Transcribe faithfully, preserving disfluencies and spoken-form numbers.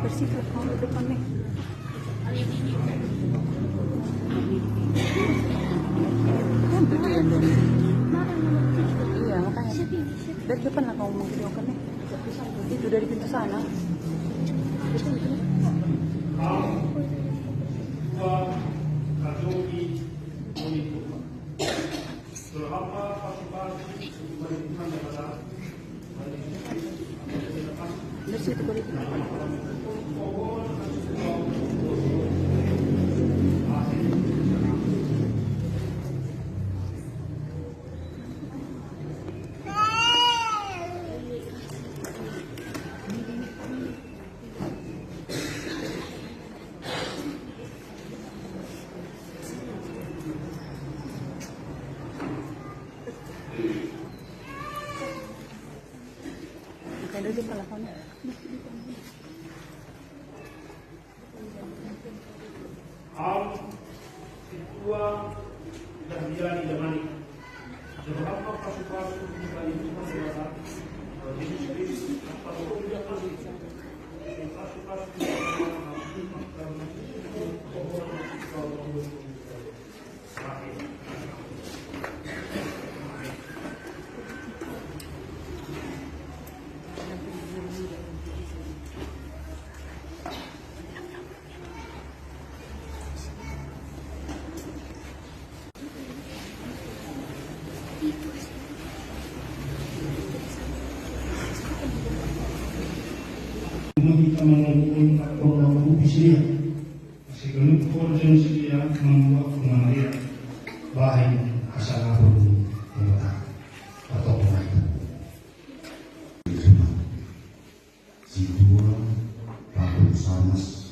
Bersih, kalau di depan nih. Iya, makanya. Dari depan lah kamu mau videokan nih. Itu dari pintu sana. Bersih itu kulit. Buka dulu teleponnya. Al Ketua Dahliani Damanik. Beberapa pasu-pasu di Tuhan Dewata, Yesus Kristus, apa pun dia kasih. Pasu-pasu di Tuhan. Magi ka manungkun ka kona ubi siya. Kasi galugkod siya siya, mangwa ko nga Maria. Bahin asa nga po ni Maria. Patok na ito. Si Dua, Pablo Sanas,